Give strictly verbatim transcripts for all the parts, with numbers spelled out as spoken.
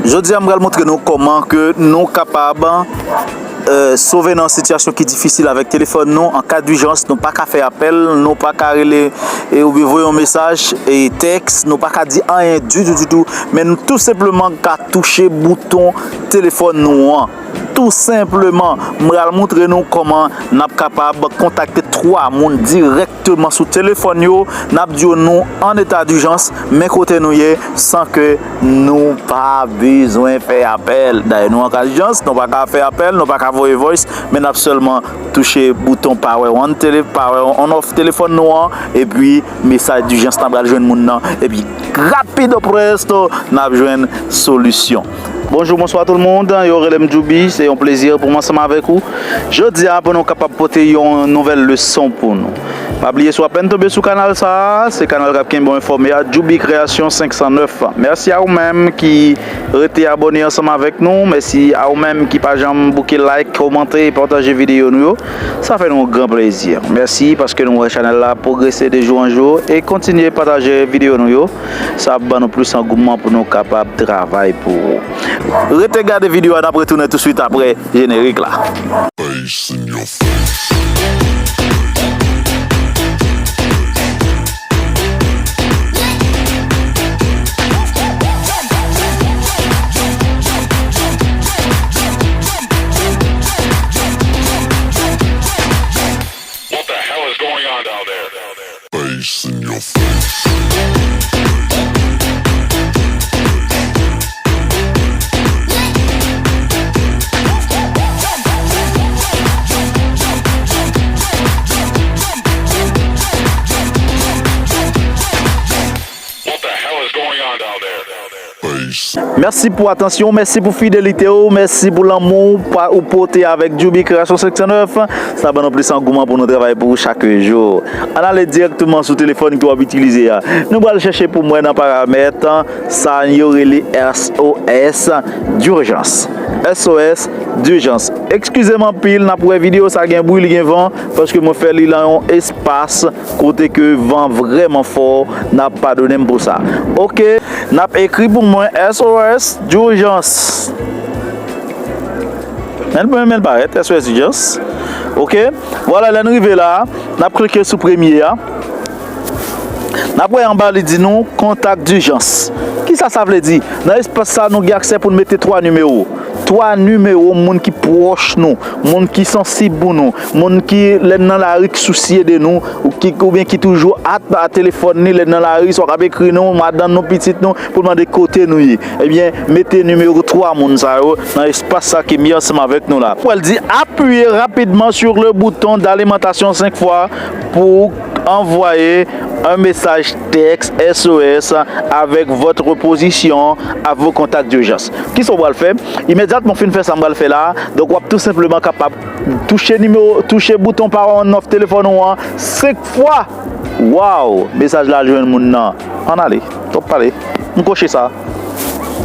Jodi a, m pral montre nou kòman ke nou kapab, euh, sove nan sitiyasyon ki difisil avèk telefòn nou. An ka dijans, nou pa ka fè apèl, nou pa ka rele, e, oubyen voye yon mesaj, e, tèks, nou pa ka di anyen ditou, ditou, men nou tou senpleman ka touche bouton telefòn nou an. Tou senpleman, m pral montre nou kòman n ap kapab kontakte twa moun dirèkteman sou telefòn yo. N ap di yo nou an eta dijans, men kote nou ye, san ke nou pa bezwen fè apèl. Dayè, nou an ka dijans, nou pa ka fè apèl, nou pa ka voye voice, men n ap sèlman touche bouton power on, tele, power on off telefòn nou an, epi mesaj dijans nan pral jwenn moun nan, epi rapido presto, n ap jwenn solisyon. Bonjou, bonswa tout moun. Yo rele m Djoubi, se yon plezi pou m ansanm avèk ou. Jodi a, pou nou kapab pote yon nouvèl leson pou nou. Pa bliye, si w apèn tonbe sou kanal sa a, se kanal k ap kenbe w enfòme a, Djoubi Création senk san nèf. Mèsi a ou menm ki rete abòne ansanm avèk nou. Mèsi a ou menm ki pa janm bouke like, kòmante e pataje videyo nou yo. Sa fè nou yon gran plezi. Mèsi paske nou wè chanèl la pwogrese de jou an jou e kontinye pataje videyo nou yo. Sa ap ban nou plis angouman pou nou kapab travay pou ou. Rete gade videyo a, n ap retounen touswit apre jenerik la. Face in your face. What the hell is going on down there? Face in your face. What the hell is going on down there? Mèsi pou atansyon w, mèsi pou fidelite w, mèsi pou lanmou w pa, ou pote avèk Djoubi Création senk san nèf. Sa ban nou plis angouman pou nou travay pou ou chak jou. Ann ale dirèkteman sou telefòn ke w ap itilize a. Nou pral chèche pou mwen nan paramèt sa yo rele S O S d'urgence. S O S d'urgence. Eskize m anpil, n ap wè videyo sa gen bri, li gen van, paske mwen fè li nan yon espas kote ke van vrèman fò, n ap padone m pou sa. Oke, n ap ekri pou mwen S O S d'urgence. Men l, men l parèt, S O S d'urgence. Oke, vwala, lè n rive la, n ap klike sou premye a. N ap wè anba, li di nou kontak dijans. Kisa sa vle di? Nan espas sa, nou gen aksè pou n mete twa nimewo. Twa nimewo moun ki pwòch nou, moun ki sansib pou nou, moun ki, lè n nan lari, ki sousye de nou, ou ki, oubyen ki toujou at a telefòn li, lè n nan lari, swa k ap ekri nou, madanm nou, pitit nou, pou l mande kote nou ye. Ebyen, mete nimewo twa moun sa yo nan espas sa ke m ye ansanm avèk nou la. Pou l di, appuyez rapidement sur le bouton d'alimentation cinq fois pour envoyer un message texte S O S avec votre position à vos contacts d'urgence. Kisa w pral fè? Imedyatman w fin fè sa m pral fè la, donk w ap tou senpleman kapab touche nimewo, touche bouton power on off telefòn ou an senk fwa. Waw! Mesaj la al jwenn moun nan. Ann ale. Twòp pale. M koche sa.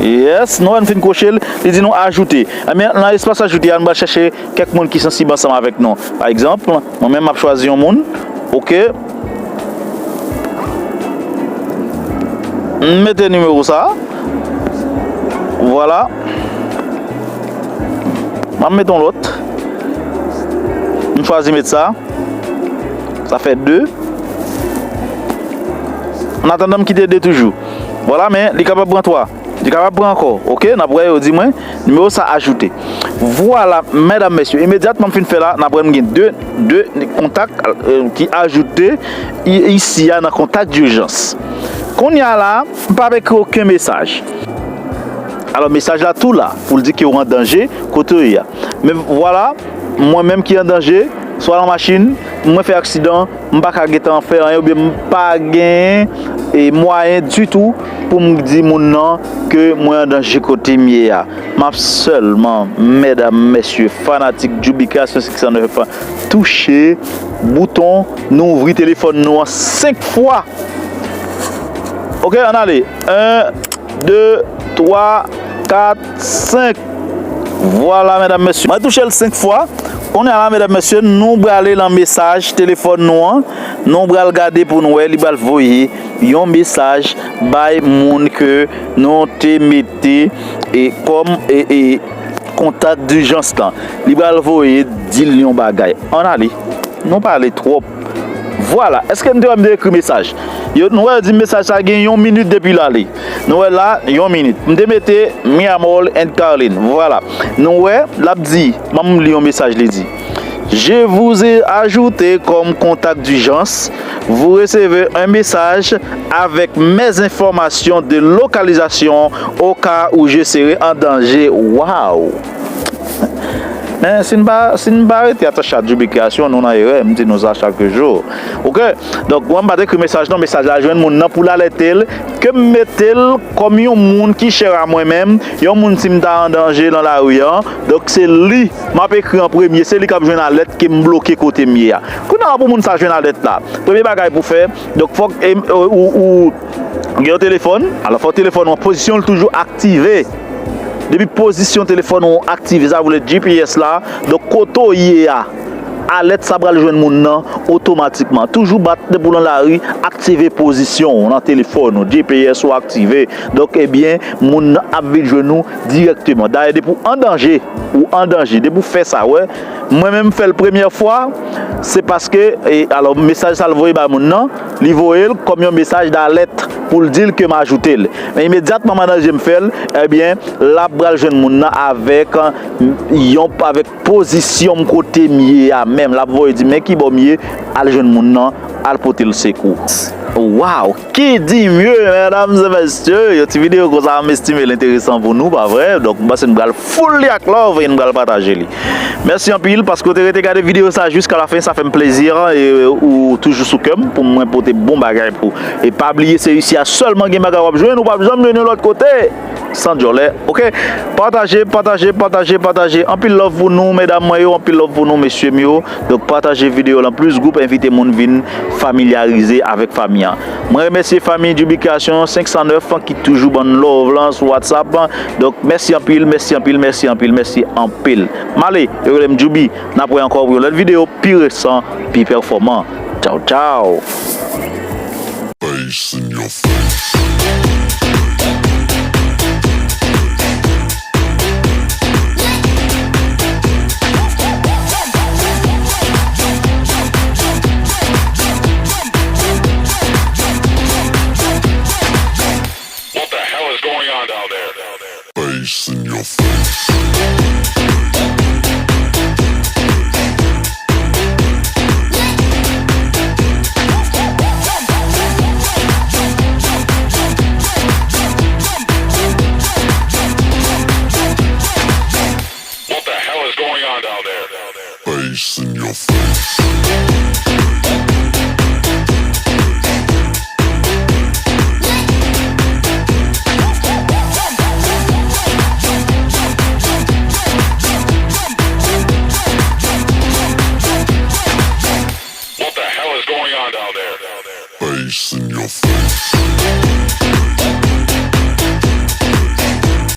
Yes, nou wè n fin koche l, li di nou ajoute. Ebyen, nan espas ajoute a, nou pral chèche kèk moun ki sansib ansanm avèk nou. Pa egzanp, mwen menm m ap chwazi yon moun. Oke. M mete nimewo sa. Vwala. M ap mete yon lòt. M chwazi met sa. Sa fè de. An atandan, m kite de toujou. Vwala, men li kapab pran twa. Li kapab pran ankò. Oke, n ap wè yo di mwen, nimewo sa ajoute. Vwala, medam, mesye, imedyatman m fin fè la, n ap wè m gen de, de kontak, euh, ki ajoute i-, isi a nan kontak dijans. Kounye a la, m p ap ekri okenn mesaj. Alò, mesaj la tou la pou l di ke w an danje kote w ye a. Men vwala, mwen menm ki an danje, swa nan machin, mwen fè aksidan, m pa ka gentan fè anyen oubyen m pa gen, e, mwayen ditou pou m di moun nan ke mwen an danje kote m ye a. M ap sèlman, medam, mesye, fanatik Djoubi Création senk san nèf, touche bouton nou ouvri telefòn nou an senk fwa. Oke, ann ale. En, de, twa, kat, senk. Vwala, medam, mesye. Mwen touche l senk fwa. Kounye a la, medam, mesye, nou prale nan mesaj telefòn nou an. Nou pral gade pou n wè li pral voye yon mesaj bay moun ke nou te mete e kòm e, e kontak dijans lan. Li pral voye di l yon bagay. Ann ale. Nou pale twòp. Vwala. Èske n te wè m te ekri mesaj? Yo, nou wè yo di m mesaj sa gen yon minit depi l ale. Nou wè la, yon minit. M te mete "Mi amor and Carlin." Vwala. Nou wè, l ap di, ban m li yon mesaj li di. "Je vous ai ajouté comme contact d'urgence. Vous recevez un message avec mes informations de localisation au cas où je serai en danger." Waw! Men si n pa, si n pa rete atache a Djoubi Kreyasyon, nou nan erè, m di nou sa chak jou. Oke? Donk, mwen m pa t ekri mesaj non, mesaj la jwenn moun nan pou l alète l, ke m mete l kòm yon moun ki chè a mwen menm, yon moun si m ta an danje nan lari an. Donk, se li m ap ekri an premye, se li k ap jwenn alèt ke m bloke kote m ye a. Kounye a pou moun sa jwenn alèt la, premye bagay pou fè, donk fòk e, ou, ou, ou gen yon telefòn, alò fòk telefòn ou an pozisyon l toujou aktive. Depi pozisyon telefòn ou aktive, sa vle G P S la, donk kote w ye a, alèt sa pral jwenn moun nan otomatikman. Toujou bat depi w nan lari, aktive pozisyon w nan telefòn ou, G P S ou aktive. Donk, ebyen, moun nan ap vin jwenn ou dirèkteman. Dayè, depi w an danje, ou an danje. Depi w fè sa, wè, mwen menm fè l premyè fwa, se paske, e, alò, mesaj sa l voye bay moun nan, li voye l kòm yon mesaj dalèt pou l di l ke m ajoute l. Men imedyatman mwen nan je m fè l, ebyen, l ap pral jwenn moun nan avèk, yon, avèk pozisyon m kote m ye a menm. L ap voye di, "Men ki bò m ye, al jwenn moun nan, al pote l sekou." Waw! Qui dit mieux, mesdames et messieurs? Yon ti videyo konsa, m estime l enteresan pou nou, pa vre? Donk, m panse n pral full li ak love e n pral pataje li. Mèsi anpil paske w te rete gade videyo sa jiska lafen, sa fè m plezi e ou toujou sou kè m pou mwen pote bon bagay pou ou. E pa bliye, se isi a sèlman gen bagay w ap jwenn, ou p ap janm jwenn yon lòt kote san djòlè, oke? Pataje, pataje, pataje, pataje. Anpil love pou nou, medam mwen yo, anpil love pou nou, mesye m yo. Donk, pataje videyo lan plis gwoup, envite moun vin familyarize avèk fanmi an. Mwen remèsye fanmi Djoubi Kreyasyon senk san nèf ki toujou ban n love lan sou WhatsApp. Donk, mèsi anpil, mèsi anpil, mèsi anpil, mèsi anpil. M ale, yo rele m Djoubi. N ap wè ankò pou yon lòt videyo pi resan, pi pèfòman. Tchaw, tchaw! Face in your face. What the hell is going on down there? Face in your face. What the hell is going on down there? Face in your face. What the hell is going on down there? Face in your face.